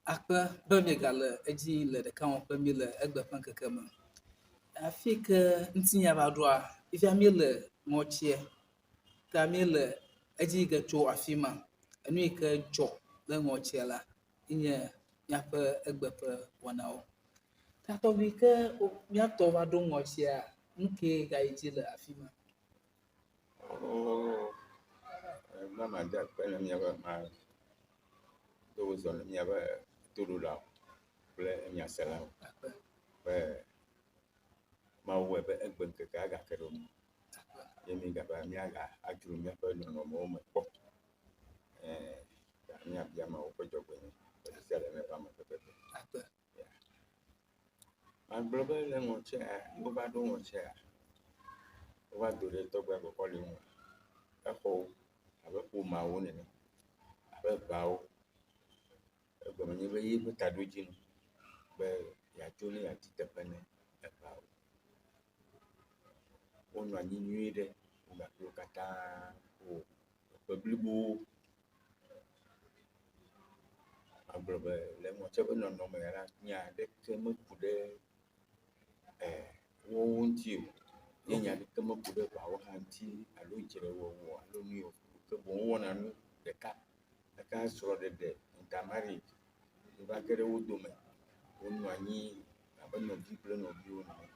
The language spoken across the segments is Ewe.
Akpe be miegale edzi le ɖeka wɔm kple mí le egbe ƒe ŋkeke me. Afi yi ke ŋutinya va ɖoa, fifia míele ŋɔtsia ta míele edzi yi ge tso afi ma. Enu yi ke dzɔ le ŋɔtsia la enye míaƒe egbe ƒe wɔnawo. Ta tɔgbi ke mía tɔ va ɖo ŋɔtsia, nu kee gayi dzi le afi ma? Oo, ema made akpe ne míaƒe ma do wozɔ ne míaƒe toɖolawo kple nyaselawo be Mawu wɔe be egbe ŋkeke agake ɖo mí ye mígava míaga adzro míaƒe nɔnɔmewo me kpɔ. Ɛɛ míabia Mawu ƒe dzɔgbenyui be ɖe sia ɖe neva eme pɛpɛpɛ. Magblɔ be le ŋɔtia, wova ɖo ŋɔtia, wova do ɖe tɔgbia kɔkɔli ŋu. Exɔ wo abe ƒomeawo nene, abe ʋeawo. Egɔme nye be yeƒe taɖodzinu be yeatso ne yeadi teƒe ne eʋeawo. Wonɔ anyi nyuie ɖe wogakple wo katã wo ƒe blibo. Magblɔ be le ŋɔtia ƒe nɔnɔme ya la, nya aɖeke meku ɖe woawo ŋuti o. Ye nya aɖeke meku ɖe ʋeawo hã ŋuti alo dzrewɔwɔ alo nu yi o. Ke boŋ wowɔna nu ɖeka. Gake srɔ̃ɖeɖe, intermarriage va ge ɖe wo dome. Wonɔ anyi abe nɔvi kple nɔviwo ene.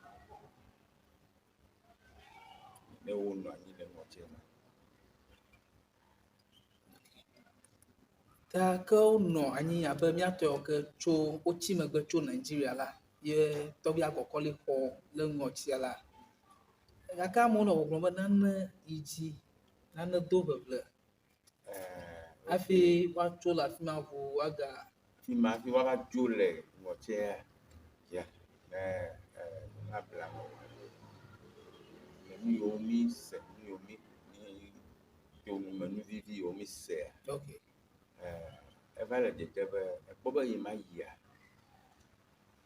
Ne wonɔ anyi le ŋɔtia me. Ta ke wonɔ anyi abe mía tɔwo ke tso wotsi megbe tso Nigeria la ye tɔgbia kɔkɔli xɔ le ŋɔtia la. Gake amewo nɔ gbɔgblɔm be nane yi dzi, nane do ʋeʋle hafi woatso le afi ma ŋu woaga. Afi ma hafi woava dzo le ŋɔtia ya ne mabla ame o. Le nu yiwo míse, nu yiwo mí to nu me, nu vivi yiwo mísea, eva le dzedze be ekpɔ be yi ma yia,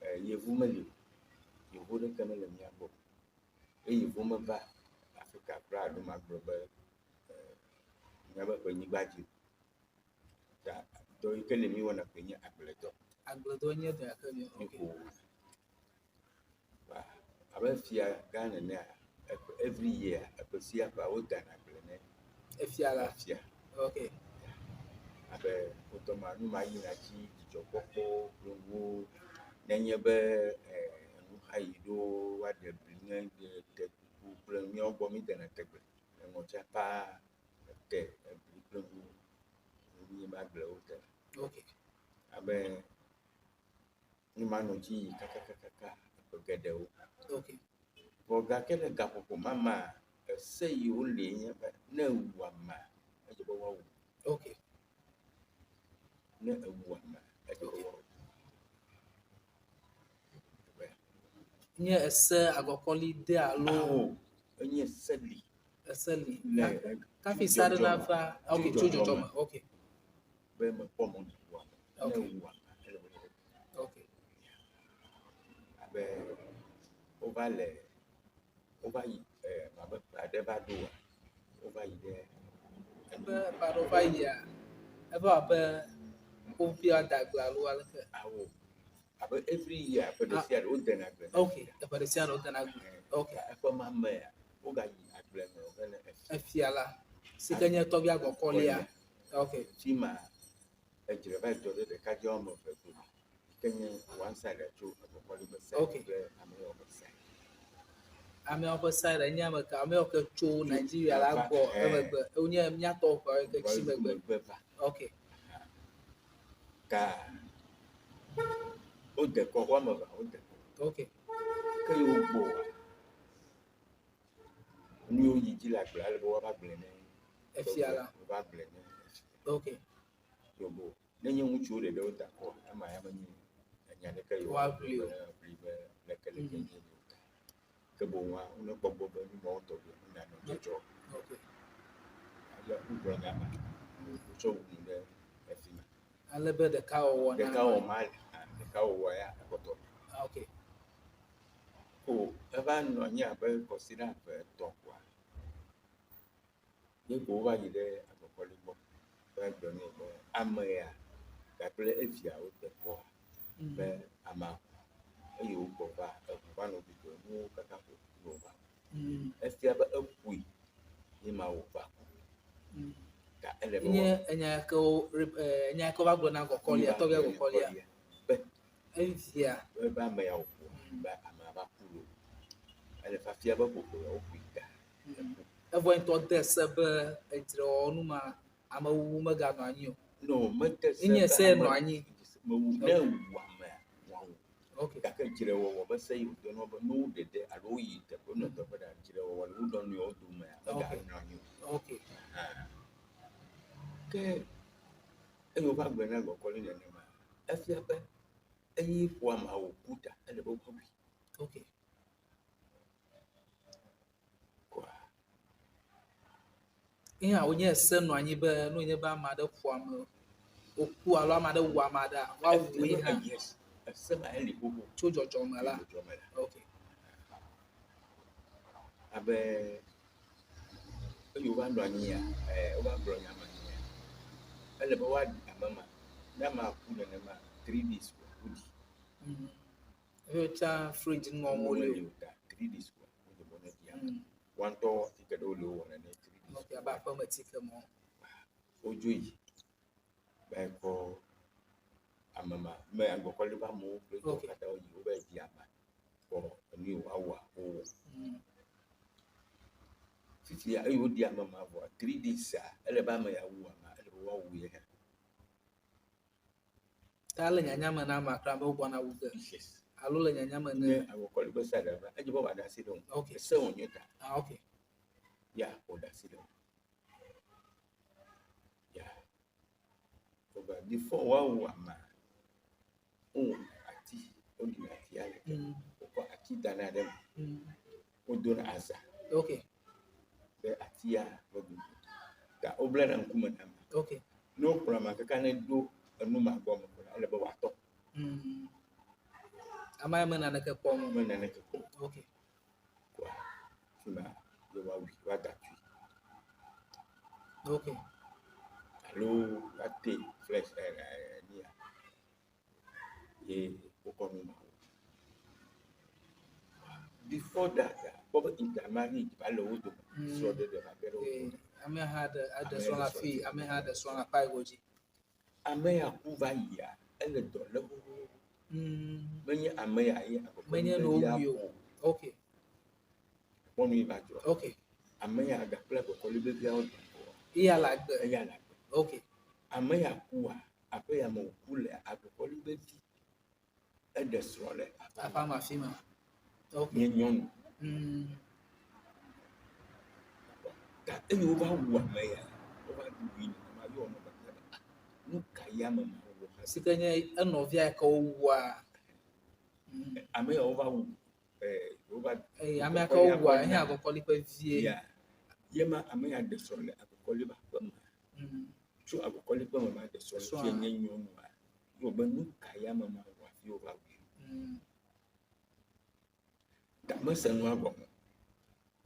yevu meli o. Yevu ɖeke mele mía gbɔ o. Eye yevu meva Afrika kura alo magblɔ be míaƒe ƒe nyigba dzi o. Ta dɔ yi ke le míwɔna koe nye agbledɔ. Agbledɔ nye dɔ yi ke mi. Mi ko wɔna. Abe fia gã nenea, every year, eƒe sia ƒea wodana agble ne Efia la. Efia. Abe wotɔ ma nu ma yina dzi dzidzɔkpɔkpɔ kple nuwo. Nenye be nuxaɣi ɖo woaɖe bli ne te kuku kple míawo gbɔ mídena tegbe. Eŋɔtia paa te ebli kple nu míebe agblewo dena. Abe nu ma nɔ dzi yi kakakakaka ƒe geɖewo. Vɔ gake le gaƒoƒo ma mea, ese yi woli nye be ne ewu amea, edze be woawu. Ne ewu amea, edze be woawu. Nye ese agɔkɔli de alo? Ao, enye se li. Ese li. Le Kafi se aɖe nava, ok, tso dzɔdzɔme, ok. Be mekpɔ mɔ na wu ame. Ne ewu amea, ele be woawu. Abe wova le, wova yi abe ƒe aɖe va ɖoa, wova yi ɖe. Ebe ƒe aɖewo va yia, eva wɔ abe wovia da agble alo aleke? Ao, abe every year ƒe ɖe sia ɖe wodena agble. Ok, eƒe ɖe sia ɖe wodena agble. Ok. Eƒe ma mea, wogayi agble ŋlɔ ge ne efia. Efia la, si ke nye tɔgbia gɔkɔlia. Ok. Fi ma, edzre va dzɔ ɖe ɖekadze woame eve dome. Yi ke nye one side tso agɔkɔli ƒe side kple ameyawo ƒe side. Ameyawo ƒe side enye ame ka? Ameyawo ke tso Nigeria la gbɔ emegbe. Wonye mía tɔwo ƒe ke tsi megbe. Megbe va. Ok. Ta wode kɔ woame eve wode kɔ. Ke yi wogbɔa, nu yiwo yi dzi le agblea ele be woava gblɔe ne Efia la. Woava gblɔe ne efia. Yobo nenye ŋutsuwo ɖeɖe woda kɔ ema ya menye enya ɖeke yi Woaʋli o. woaʋli be leke leke nye yi wota. Ke boŋua wonekpɔ gbɔ be nu mawo tɔgbi wonanɔ dzɔdzɔ. Aya wogblɔ nya ma wotsɔ wu nu ɖe efi ma. Ale be ɖekawɔwɔ na. Ɖekawɔwɔ ma li, ɖekawɔwɔ ya ekpɔtɔ li. Ko eva nɔ anyi abe kɔsiɖa eve etɔ̃ koa, ye ko wova yi ɖe agɔkɔli gbɔ va gblɔ nɛ be ame ya Gakple evia wode kɔa be amea ku eye wogbɔ va eŋu va nɔ ɖuɖu nuwo katã ƒo ƒu ne wova. Efia be eƒoe ye ma wòva ku. Ta ele be Nye enya yi ke wo enya yi ke wova gblɔ na Gɔkɔlia, tɔgbia Gɔkɔlia. Be Evia. Be ame ya wòƒoa, be amea va ku loo. Ele fafia be ƒoƒo ya woƒoe ta. Evɔ ŋutɔ de se be edzrewɔwɔ nu ma amewuwu meganɔ anyi o. No, mede se Enye be se ame nɔ anyi. Mewu, ne ewu amea, woawu. Ok. Gake dzrewɔwɔ be se yi wòde na wo be ne woɖeɖe alo woyi teƒe nɔ teƒe ɖe, dzrewɔwɔ le wo nɔnɔewo domea, meganɔ anyi o. Ok. Hã. Ke eye wova gblɔe na Gɔkɔli nenema, efia be eyi ƒo amea wòku ta, ele be woawui. Ok. Kɔa. Eya wònye se nɔ anyi be ne wònye be ame aɖe ƒo ame wòku alo ame aɖe wu ame aɖea, woawui hã. Yes, ese ma eli xoxo. Tso dzɔdzɔme la. Tso dzɔdzɔme la. Ok. Abe eye wova nɔ anyia, wova gblɔ nya ma anyia, ele be woaɖi ame ma. Ne amea ku nenema, 3 days koa woɖi. Eye tsã fridge ŋɔŋɔ li o. Ta 3 days koa wodze be ne ɖi ame. Woa ŋutɔ atike ɖewo li wowɔna ne 3 days. Ok, abe aƒeme tike mɔ. Wodzo yi va yi kɔ ame ma me agbɔkɔli be amewo kple etɔwo katã woyi wova yi ɖi amea kɔ enu yi woawɔa wowɔ. Fifia eye woɖi ame ma vɔa 3 days a ele be ame ya wu amea ele be woawu ye hã. Ta le nyanya me na amea kura be wogbɔna wu ge. Yes. Alo le nyanya me ne. Ne agbɔkɔli be se ɖe va edze be wòaɖe asi ɖe ŋu. Ok. Ese wònye ta. Ah, ok. Ya wòɖe asi ɖe ŋu. Ya. But before woawu amea, wowɔna ati, woɖina ati ale ke. Wokɔ ati dana ɖe eme. Wodona aza. Ok. Be atia meɖu. Ta woblana ŋkume na amea. Ok. Ne wokplɔ amea kaka ne ɖo enu ma gɔme ko la, ele be wòatɔ. Amea me naneke kpɔm o. Me naneke kpɔm. Ok. Kɔa, fi ma ye woawui, woada tui. Ok. Alo woate flesh nia ye wokɔ nu ma wɔ. Before that, kpɔ be intermarriage va le wo dome. Srɔ̃ɖeɖe va ge ɖe wo dome. Ame hã ɖe eɖe srɔ̃ le afi, ame hã ɖe srɔ̃ le akpa yi godzi. Ame ya ku va yia, ele dɔ lém xoxoxo. Menye ame ya ye Menye ne wowui o. Ok. Kpɔ nu yi va dzɔ. Ok. Ame ya gakple agɔkɔli veviawo dɔ kpɔ. Eya le agbe. Eya le agbe. Ok. Ame ya kua, aƒe ya me wòku lea, agɔkɔli vevi eɖe srɔ̃ le aƒea me afi ma. Ok. Nye nyɔnu. Ta eye wova wu ame ya, wova wui nenema ye wònɔ biabia be ah, nu ka ye ame ma wɔ hafi? Si ke nye enɔvia yi ke wowua. Ame ya wova wu, wova. Eye ame ya ke wowua, enye agɔkɔli ƒe vie. Ya. Ye ma ame ya ɖe srɔ̃ le agɔkɔli ƒe aƒe me. Tso agɔkɔli ƒe me va ɖe srɔ̃ le fie nye nyɔnua. Ye wòbe nu ka ye ame ma wɔ hafi wova wui? Ta mese nua gɔme.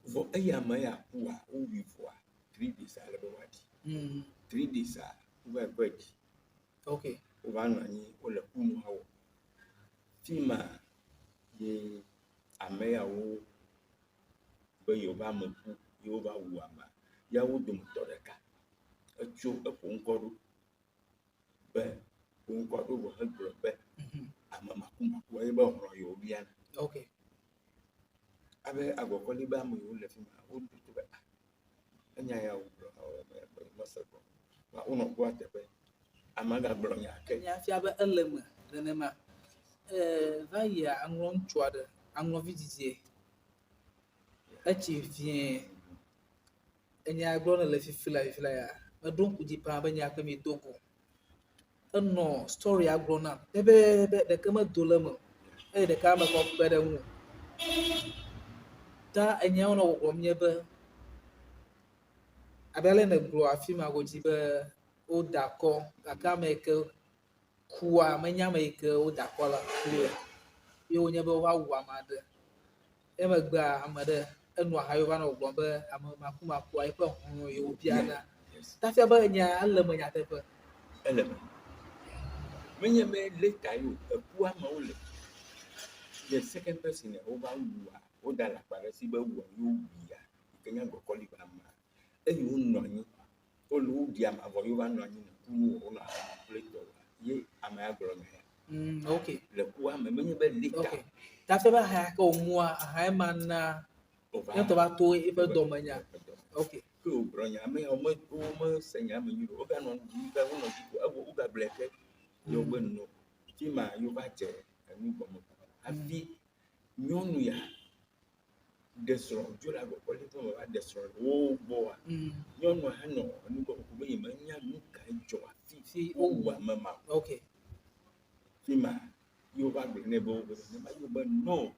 Vɔ eya ame ya kua, wowui vɔa, 3 days ale be woaɖi. 3 days a, wova yi kɔe ɖi. Ok. Wova nɔ anyi, wole kunua wɔm. Fi ma ye ame yawo be yewoƒe ame ku ye wova wu amea, ya wo dometɔ ɖeka etso eƒo ŋkɔ ɖo be ƒo ŋkɔ ɖo vɔ hegblɔ be ame makumakua ye be hlɔ̃ yewo biana. Ok. Abe agɔkɔli be ame yiwo le fi ma woɖo to be ah enya ya wogblɔ mese gɔme. Wonɔ kua teƒe. Amea gagblɔ nya ke. Nya fia be ele eme nenema. Va yia aŋlɔ ŋutsu aɖe, aŋlɔ vidzidzie. Etsi vie. Enya gblɔ nele fifi la fifi la ya, meɖo ŋku dzi paa be nya ke mi do go. Enɔ storya gblɔ nam pɛpɛpɛ ɖeke medo le eme o eye ɖeka mekɔ kpe ɖe eŋu o. Ta enya wonɔ gbɔgblɔm nye be abe ale nègblɔ afi ma godzi be woda akɔ gake ame yi ke kua menye ame yi ke woda akɔ la kpli o ye wonye be wova wu ame aɖe. Emegbea ame ɖe enu aha ye wova nɔ gbɔgblɔm be ame makumakua eƒe hlɔ̃ ye wobiana. Ta fia be nya ele eme nyateƒe. Ele eme. Menye be later ye o, ekua me wole. The second person wova wua, woda alakpa ɖe esi be wua ye wowuia, yi ke nye agɔkɔli ƒe amea. Eye wonɔ anyi, wole woɖi amea vɔ ye wova nɔ anyi nɔ ku nu wɔm, wonɔ aha nom kple etɔwoa, ye amea gblɔ nya ya. Le kua me, menye be later. Ok. Ta fia be aha ya ke wòmua, aha ema na Wova ye ŋutɔ va to eƒe dɔmenya. Eƒe dɔme. Ok. Ke wògblɔ nya, ame yawo me, womese nya me nyuie o. Woganɔ nu ɖum, wonɔ dzi ko, evɔ wogagblɔe ke. Ye wogbe no. Fi ma ye wova dze enu gɔme. Hafi nyɔnu ya ɖe srɔ̃ dzo le agɔkɔli ƒe me va ɖe srɔ̃ le wo gbɔa, nyɔnua hã nɔ enu gɔme ko be yemenya nu kae dzɔ hafi Fi wowu ame ma o. Ok. Fi ma ye wova gblɔ nɛ be wobe nenema ye wobe no.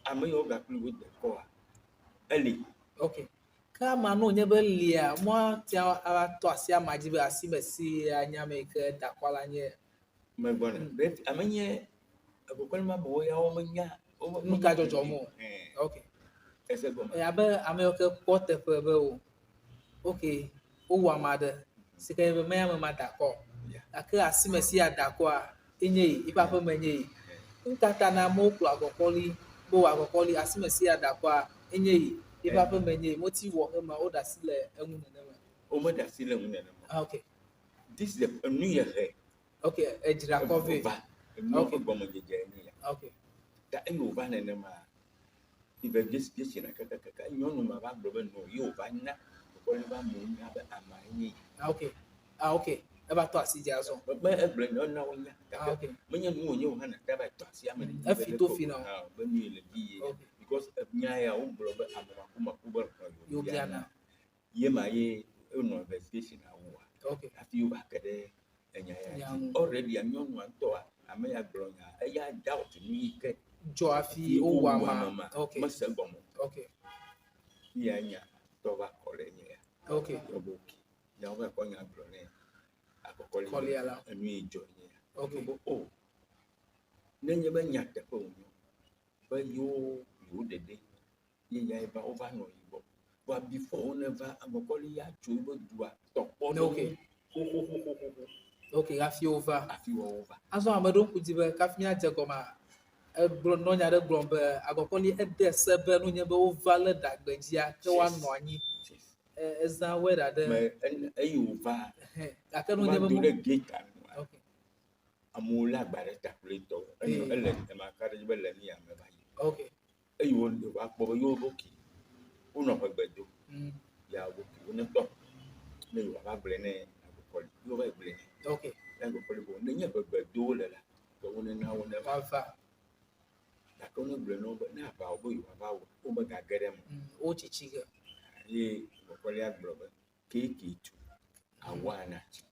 Ame yiwo gakpli wo de kɔa, eli. Ok. Ke amea ne wònye be lia, mɔa tia ava tɔ asi amea dzi be asi me si nye ame yi ke da kɔa la nye. Megbɔna. Be ame nye agɔkɔli ma amewo ya womenya. Nu ka dzɔdzɔm o. Ok. Ese gɔme. Abe ame yiwo ke kpɔ teƒe be o. Ok, wowu ame aɖe si ke nye be menye ame ma da akɔ o. Gake asi me si ada akɔa, enye yi, eƒe aƒeme nye yi. Nu ka ta na amewo kplɔ agɔkɔli be wɔ agɔkɔli asi me si ada akɔa, enye yi, eƒe aƒeme nye yi. Moti wɔ ema woɖe asi le eŋu nenema. Womeɖe asi le eŋu nenema. Ah, ok. This is the enu yɛ he. Ok, edzra kɔ vɛ. Va. Enu ƒe gɔmedzedze nye ya. Ok. Ta eye wòva nenema, investigation kakakaka nyɔnu ma va gblɔ be no ye wòva na agɔkɔli va amewo nya be amea nye yi. Ah, ok. Ah, ok. Eva tɔ asi dzi azɔ. Me egblɔe na na wonya. Ah, ok. Menye nu wònye o hã nàte va tɔ asi ame ɖe dzi Efi be to ɖe fi na wo. Ah, be nu yi le dzi ye. Ok. Because nya ya wogblɔ be ame makumaku be hlɔ̃ Yewo biana. Ye ma ye wonɔ investigation wɔa. Ok. Hafi wova ke ɖe enya ya Nya dzi. ŋu. Already nyɔnua ŋutɔa, ame ya gblɔ nya, eya doubt nu yi ke Dzɔ hafi wowu wowu amea. ame ma. Ok. Mese egɔme o. Ok. Ya nya tɔ va kɔ ɖe nye ya. Ok. Ye be ok. Ya wova kɔ nya gblɔ nɛ agɔkɔli be Kɔlia la. enu yi dzɔ nye ya. Ok. Ye be o. Nenye be nyateƒe wònye be yewo yewo ɖeɖe ye ya va wova nɔ yi gbɔ. Vɔa before wone va agɔkɔli ya tso yeƒe dua tɔ kpɔ ɖe Ok. wo xoxoxoxoxo. Ok, hafi wova. Hafi woawo va. Azɔ ame ɖewo ŋku dzi be kafi míadze gɔmea, egblɔ nɔ nya ɖe gblɔm be agɔkɔli ede se be ne wonye be wova le ɖagbe dzia, ke woanɔ anyi. Yes. Ezã word aɖe. Me eyi wòva. Ɛhɛn. Gake ne Wova wonye be do mo- ɖe gate nua. Ok. Amewo lé agba ɖe ta kple etɔwo. Enɔ ele ema ka ɖe dzi be le nu ya me va yi. Ok. Eye wo va kpɔ be yewo be okay. Wonɔ ʋegbe do. Ya wo okay. Wone tɔ. Ne yewoava gblɔe ne agɔkɔli. Ye wova yi gblɔe nɛ. Ok. Ne agɔkɔli be nenye ʋegbe do wole la, ke wone na wo ne va. Woava. Gake wone gblɔe na wo be ne aʋa wɔ be yewoava wɔ, womegage ɖe eme o. Wotsitsi ge. Ye agɔkɔlia gblɔ be keke tu awa na tsi.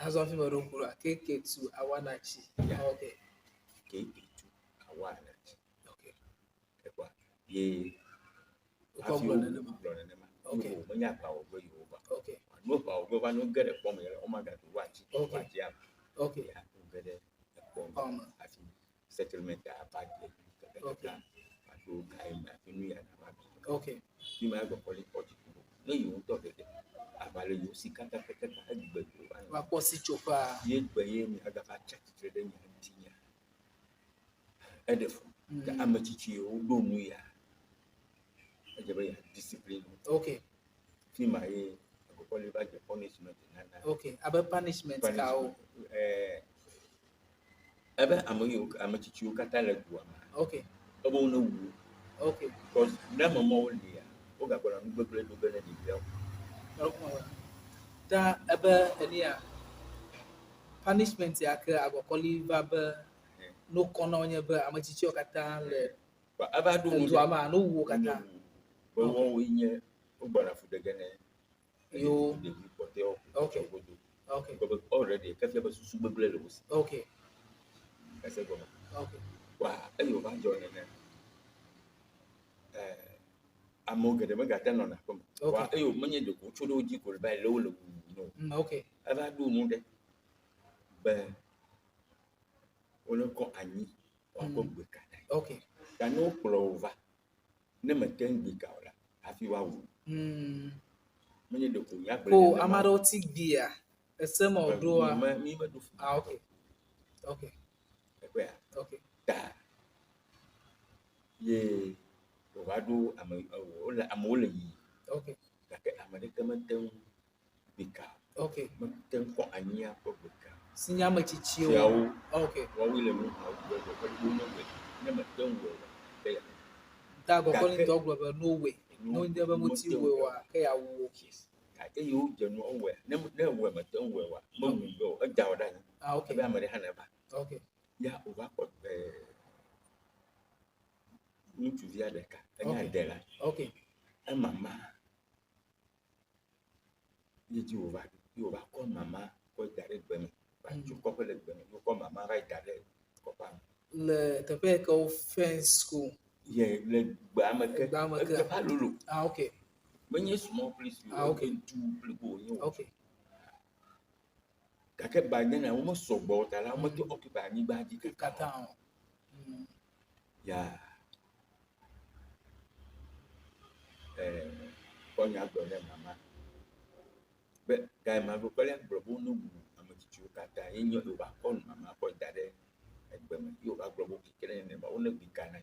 Azɔ hafi meɖo ŋku ɖoa, keke tu awa na tsi. Ya. Ok. Keke tu awa na tsi. Ok. Ekpɔa ye Wokɔ hafi gblɔ wo nenema. gblɔ nenema. Ok. Yewo menye aʋa wɔ be yewo va. Ok. Ne aʋa wɔ be va ne woge ɖe kpɔ me la, womagado woatsi Ok. woatsi ame. Ok. Ya woge ɖe ekpɔ me Kpɔ me. hafi settlement ava dze Ok. kakakaka va ɖo ga yi me hafi nu ya nava do. Ok. Fi ma agɔkɔli kpɔ dziku ɖo. Ne yewo ŋutɔ ɖeɖe aʋa le yewo si kakakaka egbe yewo va nɔ. Woakpɔ sitsoƒea. Ye gbe ye miagava tsi atsitre ɖe nya ŋuti nya. Eɖe fu. Ke ame tsitsiwo ɖo nu ya. Edze be ya discipline wo. Ok. Fi ma ye agɔkɔli va dze punishment nana. Ok. Abe punishment kawo. Punishment. Ebe ame yiwo ame tsitsiwo katã le dua me. Ok. Ebe wo ne wu wo. Ok. Because ne ame mawo lia, wogagbɔna nu gbegblẽ ɖo ge ne ɖeviawo. Ta ebe enia punishment ya ke agɔkɔli va be no kɔ na wo nye be ame tsitsiwo katã le Ba eva ɖo nu edua ɖe. mea, no wu wo katã. Be woawoe nye wogbɔna fu ɖe ge ne Yewo. ɖevi kpɔtɔewo Ok. tsɔ godo. Ok. Be already ke fia be susu gbegblẽ le wo si. Ok. Ese gɔme. Ok. Wa eye wòva dzɔ nene. Amewo geɖe megate nɔna aƒe me. Ok. Wa eye menye ɖeko wotso ɖe wo dzi ko va yi lé wo le wuwu no. Ok. Eva ɖo nu ɖe be wole kɔ anyi woakɔ gbe ka ɖe. Ok. Ta ne wokplɔ wo va, ne mete ŋu gbe ka o la, hafi woawu. Menye ɖeko nyagblɔe Ko nenema ame o. aɖewo ti gbea. Ese ma wòɖoa. Mi me mi meɖo fi. Ah, ok. Ok. Ekpɔea? Ok. Ta ye wòva ɖo ame wole amewo le yiyi Ok. gake ame ɖeke mete ŋu gbe ka o. Ok. Mete ŋu kɔ anyia kɔ gbe ka o. Si nye ame tsitsiwo. Siawo Ok. woawoe le nu xɔm gbe gbe ƒe ɖoɖo ne wɔe. Ne mete ŋu wɔe o ke ya. Ta gɔkɔli Gake ŋutɔ gblɔ be no way. No ŋdɛ be moti mete ŋu wɔe wɔe o. oa, ke yeawu wo. Yes. Gake eye wodze nua wɔe ne ne ewɔe mete ŋu wɔe oa, mewu be o. Eda wò ɖe anyi. Ah, ok. Ebe ame ɖe hã neva. Ok. Ya wòva kpɔ ŋutsuvia ɖeka enye Ok. adela. Ok. Emama ye dzi wòva ɖo. Ye wòva kɔ mama kɔ da ɖe gbe me. Va tso kɔƒe le gbe me. Ye wòkɔ mama va yi da ɖe kɔƒea me. Le teƒe yi ke wo fence ko. Ye le gbea me ke. Gbea me ke. Teƒea lolo. Ah, ok. Menye small place o. Ah, ok. Edu blibo wònye o. Ok. Gake ba nena womesɔ gbɔ o ta la womete occupy anyigba dzi katã o. Katã o. Ya kɔ nya gblɔ ne mama be ga ma gbe kple gblɔ be wonewu ame tsitsiwo katã ye nye wòva kɔ mama kɔ da ɖe egbe me ye wòva gblɔ be keke ne nenema wone gbi ka na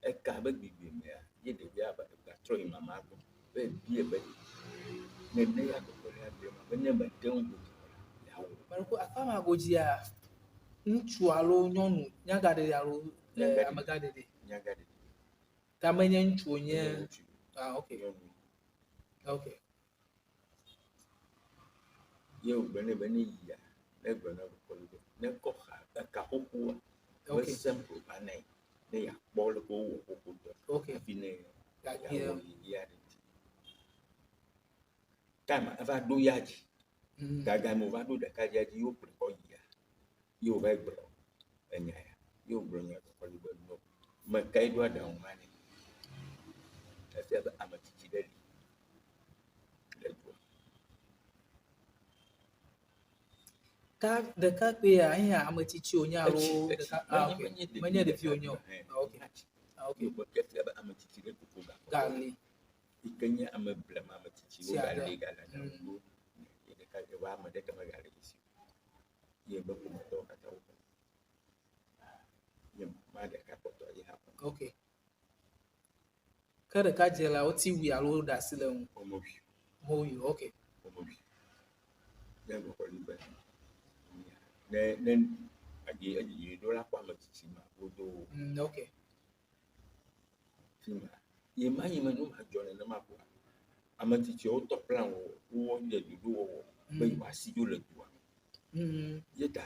eka be gbigbi mea ye ɖevia va gatrɔ yi mama gbɔ be bie be nene ya gbɔgbɔ gblɔ ma be ne mete ŋu gbe la yeawɔ. Mele akpa ma godzia, ŋutsu alo nyɔnu, nyagaɖeɖe alo Nyagaɖeɖe. amegaɖeɖe. Nyagaɖeɖe. Ta menye ŋutsu wònye. Nye ŋutsu. Ah, ok. Nyɔnu. Ok. Ye wògblɔ nɛ be ne yia, ne gblɔ na gbɔgbɔ be ne kɔ xa eka xoxoa Ok. be sample va nɛ ne yeakpɔ leke wowɔ xoxotɔ Ok. hafi ne Gake yeawɔ yeyea ɖe ŋuti. Time eva ɖo ya dzi. Gaga me wòva ɖo ɖekadzea dzi ye wokplɔe kɔ yia. Ye wòva yi gblɔ enya ya. Ye wògblɔ nya kɔkɔ be no. Me kae ɖo aɖaŋu ma nɛ? Efia be ame tsitsi ɖe li le dua. Ta ɖekakpuia eya ame tsitsi wònye alo Etsi, etsi. ɖeka? Ah, ok. Menye ɖevi Menye ɖevi wònye o. Ɛhɛn. Ah, ok. Ah, ok. Ye wògblɔ ke fia be ame tsitsi ɖe koko gakpɔ. Gali. Yi ke nye ame blema ame tsitsiwo Tsi aɖe. gali gale aɖaŋu ɖo. Ye ɖeka ye ame ɖeke megale esi o. Ye be ƒometɔwo katã woku. Ye ma ɖeka kpɔtɔ ye hã ku. Ok. Ke ɖekadze la woti wui alo woɖe asi le eŋu? Womewui. Mewui o. Ok. Womewui. Ne gbɔgbɔ li be ne ne edzi edzi ɖo la kpɔ ame tsitsi ma wodo Ok. fi ma. Ye ma yi me nu ma dzɔ nenema koa, ame tsitsiwo tɔ plan wɔwɔ, wowɔ de ɖoɖo wɔwɔ be yewoasi dzo le dua me. Ye ta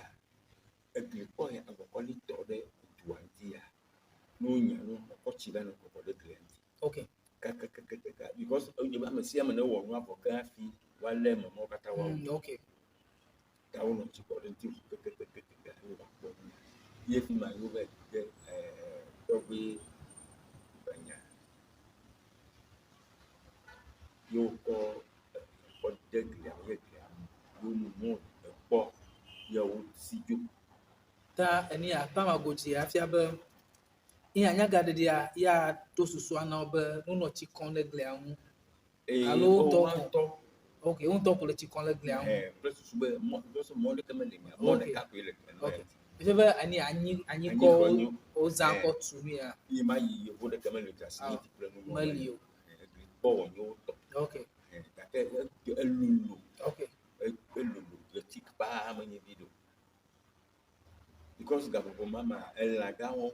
egli kpɔ ya agbɔkɔli tɔ ɖe dua ŋuti ya, ne wonya nu wokɔ tsi va nɔ kɔkɔ ɖe glia ŋuti. Ok. Kakakakaka because enye be ame sia ame ne wɔ nua vɔ ke hafi woalé eme mawo katã woawu. Ok. Ta wonɔ tsi kɔ ɖe ŋuti ʋu kekekekeke hafi wova kpɔ nu ya. Ye fi ma ye wova yi de tɔgbe ƒe nya. Ye wokɔ kɔ de glia me ye glia me ye wonu mɔ ekpɔ ye wosi dzo. Ta eni akpa ma godzi afia be eya nyagaɖeɖia ya to susua na wo be wonɔ tsi kɔm ɖe glia ŋu. Eye Alo wo ŋutɔ woa ko. ŋutɔ Ok, wo ŋutɔ ko le tsi kɔm ɖe glia ŋu. Ɛhɛn, kple susu be mɔ because mɔ ɖeke mele mia, mɔ Ok. ɖeka koe le glia Ok. ŋuti. Efia be ani anyi anyikɔ Anyikɔ nyo. wozã Ɛhɛn. kɔ tu nu ya. Ye ma yi yevu ɖeke mele dza Ah, simiti kple nu mawo meli meli. o. Egli kpɔ wònye wotɔ. Ok. Ɛhɛn, gake elolo. Ok. Elolo ɣleti kpaa menye vi ɖe o. Because gaƒoƒo ma mea, elã gãwo,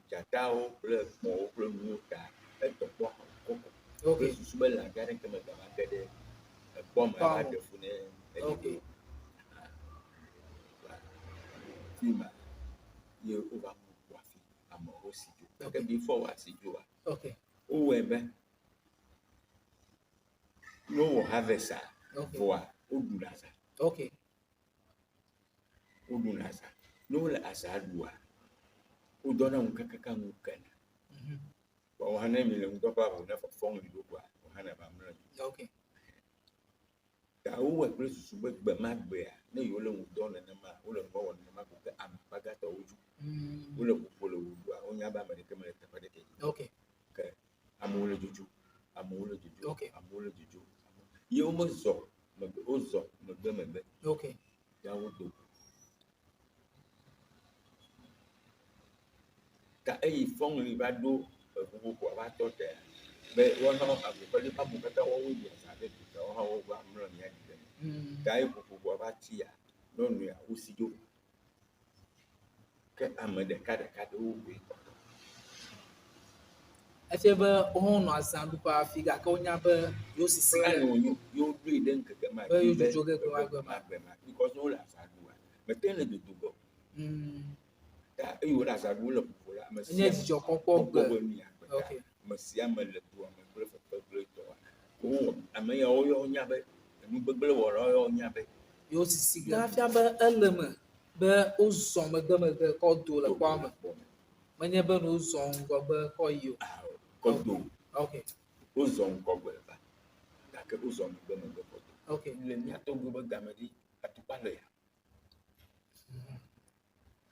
dzatawo kple kpɔ̃wo kple nuwo ta etɔ kpɔ kɔkɔ. Ok. Kple susu be lã gã ɖeke megava ge ɖe ekpɔ me Kpɔa ava me. ɖe fu ne Ok. enyi o. Fi ma ye wova ƒu afi amewo si dzo. Gake Ok. before woasi dzoa, Ok. wowɔe be ne wowɔ harvest-a Ok. vɔa woɖuna azã. Ok. Woɖuna azã. Ne wole azã ɖua, wodɔna ŋu kakaka ŋu kena. Vɔ wohã ne mi le ŋdɔ ƒe aʋu ne fɔfɔm li ɖo koa, wohã ne va mlɔ anyi. Ok. Ta wowɔe kple susu be gbe ma gbea, ne yewo le ŋu dɔ nenema, wole nua wɔm nenema ko ke ame akpa gãtɔwo dzo. Wole ƒoƒo le wò ɖua, wonya be ame ɖeke mele teƒe ɖeke dzi. Ok. Ke amewo le dzodzo, amewo le dzodzo, Ok. amewo le dzodzo. Ye womezɔ megbe, wozɔ megbe Ta eyi fɔŋli va ɖo eʋuƒoƒoa va tɔ tea, be woawo hã agokɔli ƒe amewo katã woawoe ɖi azã ɖe du ta woawo hã wova mlɔ anyi aɖi ɖe eme. Ta eyi ʋuƒoƒoa va tsia, nyɔnua wosi dzo. Ke ame ɖeka ɖeka ɖewo koe kpɔtɔ. Efia be wohã wonɔ azã ɖuƒe hafi gake wonya be yewo sisi Plan wonyo ye woɖoe ɖe ŋkeke ma Be dzi yewo be dzodzo ge gbe ma gbe ma. gbe ma because ne wole azã ɖua, mete ŋu le dodo ge o. Ta eye wole azã ɖum wole ƒoƒo la, ame Enye sia ame dzidzɔkpɔkpɔ kpɔkpɔ gbe. be nu ya gbe ta ame sia ame le dua me kple fefe kple etɔa. Wowɔ ame yawo ya wonya be enu gbegblẽ wɔlawo ya wonya be Yewo sisi ge. Efia be ele eme be wozɔ megbemegbe kɔ do le kpɔa me. Menye be ne wozɔ ŋgɔgbe kɔ yi o. Ao, kɔ do. Wozɔ ŋgɔgbe va gake wozɔ megbemegbe kɔ do. Le mía tɔgbuiwo be game dzi atukpa le ya.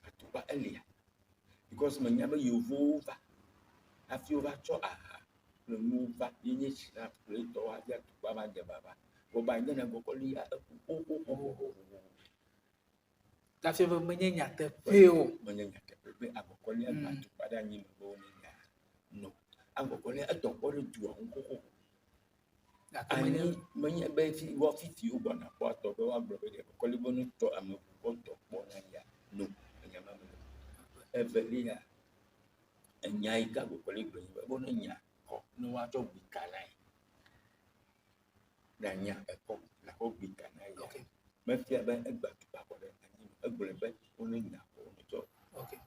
Atukpa elia because menya be yevuwo va hafi wova tsɔ aha kple nuwo va ye nye tsi na kple etɔwo hafi atukpa va dze vava. Vɔ ba ne gɔkɔli ya eku xoxoxoxoxo. Gafia be menye nyateƒee o. Menye nyateƒe be agɔkɔlia gba atukpa ɖe anyi me be wone nya. No. Agɔkɔlia etɔ kpɔ ɖe dua ŋu xoxo. Gake menye Anyi menye be fi wɔ fifi wogbɔna kpɔ atɔ be woagblɔ be ɖe agɔkɔli be nutɔ ame ʋu kɔ tɔ kpɔ na ya. No. Enya ma mele. Evelia, enya yi ke agɔkɔli gblɔ nye be wone nya kɔ ne woatsɔ gbi ka na ye. Na nya ekɔ nakɔ gbi ka na ye. Mefia be egba atukpa kɔ ɖe anyi. Egblɔe be wone nya kɔ ne tsɔ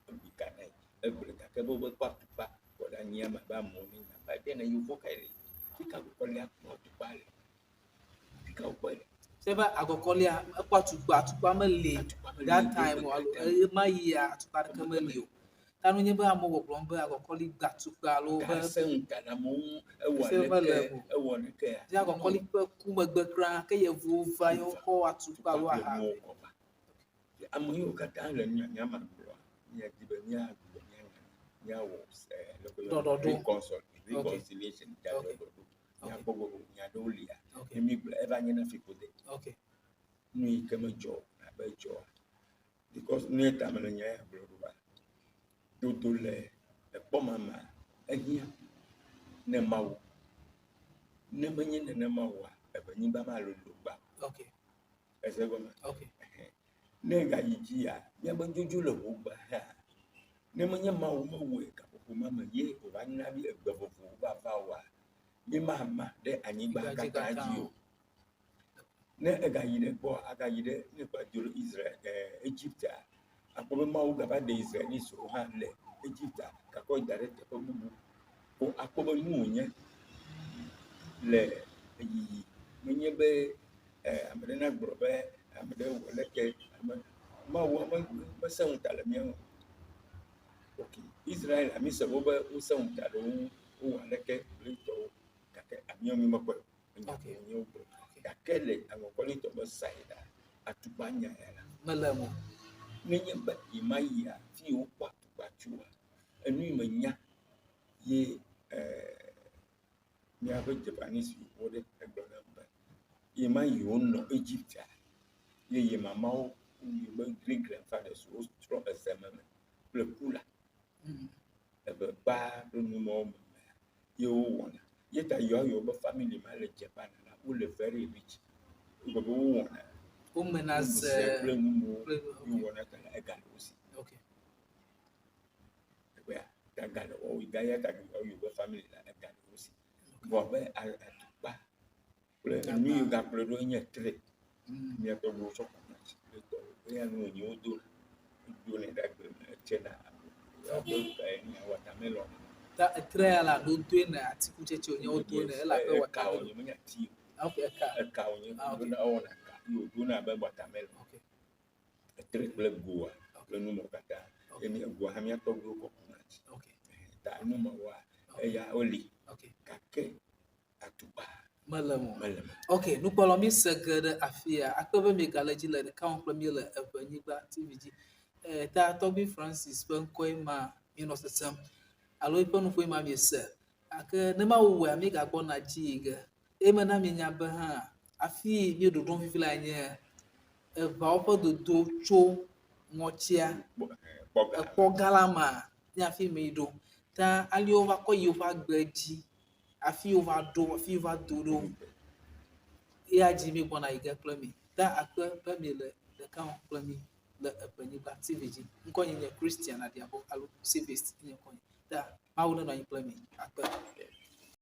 gbi ka na ye. Egblɔe gake be wokɔ atukpa kɔ ɖe anyia me be amewo ne nya. Ba ɖe ne yevu kae le? Fika agɔkɔlia kpɔ atukpa le? Fika wokpɔe le? Fia be agɔkɔlia ekpɔ atukpa, atukpa meli Atukpa meli that le time o that alo time. eye ma yia atukpa ɖeke meli o. Ta ne nye be amewo gbɔgblɔm be agɔkɔli gba atukpa alo be Gase ŋuta le amewo ŋu ewɔ Se mele aleke o. ewɔ alekea? Fia agɔkɔli ƒe ku megbe kura ke yevuwo va ye wokɔ atukpa alo Atukpa kple aha. nuwo kɔ va. Ame yiwo katã le nya nya ma gblɔa, míadi be míagbugbɔ míanya míawɔ leke woyɔna Ɖɔɖɔɖo. Reconciliation ɖɔɖɔɖo. Míakpɔ be nya ɖewo lia. Ne mígblɔ eva nyena fiƒode. Nu yi ke medzɔ o abe edzɔa. Because nu ye ta mele nya ya gblɔ ɖoa, dodo le ekpɔ ma mea, ehiã ne Mawu. Ne menye nenema oa, eʋenyigba malolo gbã. Ese egɔme? Ne egayi dzia, míabe dzodzo le ʋu gba hã. Ne menye Mawu mewɔe gaƒoƒo ma me ye wòva na mí egbe vovovowo va va oa, mímama ɖe anyigba Anyigba dzi katã katã dzi o. o. Ne egayi ɖe gbɔ, agayi ɖe ne ekpɔ do ɖe Israel, Egyptea, akpɔ be Mawu gava ɖe Israeliteswo hã le Egyptea gakɔ da ɖe teƒe bubu. Ko akpɔ be nu wònye le eyiyi. Menye be ame ɖe nagblɔ be ame ɖe wɔ leke ame Mawu mesẽ ŋuta le mía ŋu. Ok, Israel mi se wo be wosẽ ŋuta le wo ŋu, wowɔ aleke kple etɔwo gake míawo mímekpɔe o. Enya ko wònye wogblɔ. Gake le agɔkɔlitɔ be side la, atukpa nya ya la. Mele eme o. Nenye be yi ma yia, fi yi wokpɔ atukpa tsoa, enu yi menya ye míaƒe Japanese yevuwo ɖe egblɔ nam be yi ma yi wonɔ Egyptea, ye ye mamawo yi be great grandfathers wotrɔ ezeme me kple kula. Eve gba kple nu mawo me ye wowɔna. Ye ta yewoa yewo be family ma le Japan la, wole very rich. Wogblɔ be wowɔna Womena ze ze kple nu mawo kple ye wowɔna ta la ega le wo si. Egbea ta ga le woawo ga ya ta yewoa yewo be family la ega le wo si. Vɔ be atukpa kple enu yi gakplɔe ɖo nye tre. Mía tɔgbuiwo tsɔ kuna tsi kple tɔwo. Eya nu wònye wodona. Wodonɛ ɖe agble me etsena abe watermelon. Ta etre ya la wodoe ne atikutsetse wònye wodonɛ ele abe Eka watermelon. wònye menye ati o. Ok, eka. Eka wònye Ah, ok. wodona ewɔna ka ye wodona abe watermelon. Etre kple goa kple nu mawo katã. Ye mía goa hã mía tɔgbuiwo kɔ kuna tsi. Ta nu mawoa eya woli. Gake atukpa Mele eme o. mele eme. Ok, nukpɔlawo mi se ge ɖe afi ya. Akpe be miegale edzi le ɖeka wɔm kple mí le Eʋenyigba TV dzi. Ta tɔgbui Francis ƒe ŋkɔe ma míenɔ sesem alo eƒe nuƒoe ma miese. Gake ne Mawu wɔea, míegagbɔna dzi yi ge. Eye mena mienya be hã hafi míeɖoɖom fifi lae nye eʋeawo ƒe dodo tso ŋɔtsia Kpɔ, kpɔ ga. ekpɔ gã la mea, Nye afi mi ɖo. Ta ale wova kɔ yi woƒe agbe dzi hafi wova ɖo, hafi wova do ɖo. Eya dzi mi gbɔna yi ge kple mi. Ta akpe be mi le ɖeka wɔm kple mi le Eŋenyigba TV dzi. Ŋkɔnye nye Christian Adiabo alo Civist nye ŋkɔnye. Ta Mawu nenɔ anyi kple mi. Akpe.